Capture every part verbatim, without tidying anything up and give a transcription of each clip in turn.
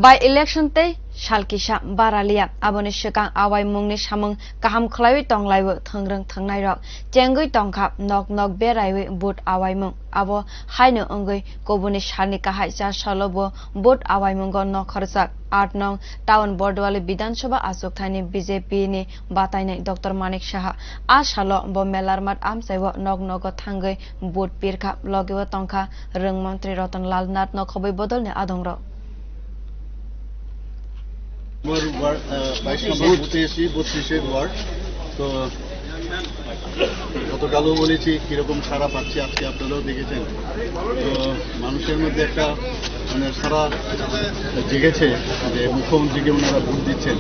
By election tei sal kisa baraliya, aboni swkang awaimungni samung kaham khwlaiwi tonglaio thwngrwng thwngnairok. Chengwi tongkha nok nok beraiwi vote awaimung. Abo haino wngwi kubuni salni kahai cha salo bo vote awaimungo nokhorjak. Aat nong town Bordwali Bidhan Sabha achukthani B J P ni batainai Doctor Manik Saha. A salo bo Melarmat amchaio nok nogo thangwi vote pirkha, logeo tongkha rwng montri Ratan Lal Nath no khobwi bodolni adongrok. আমার ওয়ার্ড, আহ, বাইশ নম্বর বুথে এসেছি, বত্রিশের ওয়ার্ড। তো গতকালও বলেছি কিরকম সাড়া পাচ্ছি, আজকে আপনারাও দেখেছেন। তো মানুষের মধ্যে একটা মানে সাড়া জেগেছে যে মুখ্যমন্ত্রীকে ওনারা ভোট দিচ্ছেন।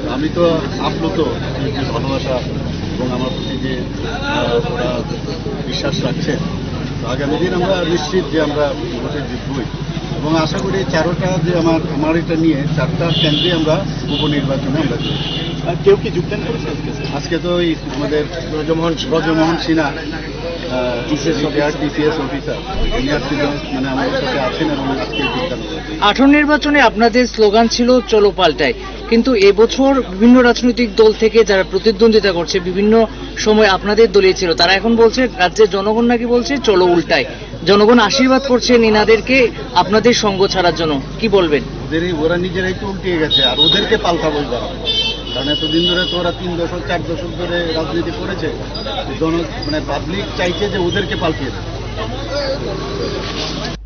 আমি তো আপ্লুত এই যে ভালোবাসা এবং আমার প্রতি যে, আহ, ওরা বিশ্বাস রাখছে। তো আগামী দিন আমরা নিশ্চিত যে আমরা ভোটে জিতবই। এবং আশা করি চারোটা যে আমার, আমার এটা নিয়ে চারটা কেন্দ্রে আমরা উপনির্বাচনে আমরা জিতবো। আর কেউ কি যোগদান করেছে আজকে? আজকে তো ওই আমাদের ব্রজমোহন সিনহা। ব্রজমোহন সিনহা, আহ, টিসিএস রিটায়ার্ড টিসিএস অফিসার, উনি আজকে জ-, মানে আমাদের সাথে আছেন এবং আজকে যোগদান করেছেন। আঠারো নির্বাচনে আপনাদের স্লোগান ছিল "চলো পাল্টাই", কিন্তু এবছর বিভিন্ন রাজনৈতিক দল থেকে যারা প্রতিদ্বন্দ্বিতা করছে, বিভিন্ন সময় আপনাদের দলই ছিল, তারা এখন বলছে, রাজ্যের জনগণ নাকি বলছে "চলো উল্টাই", জনগণ আশীর্বাদ করছেন এনাদেরকে আপনাদের সঙ্গ ছাড়ার জন্য। কি বলবেন? ওদেরই, ওরা নিজেরাই তো উল্টে গেছে, আর ওদেরকে পাল্টাবো এবার। কারণ এতদিন ধরে তো ওরা তিন দশক, চার দশক ধরে রাজনীতি করেছে। জন-, মানে, পাবলিক চাইছে যে ওদেরকে পাল্টিয়ে দেবে।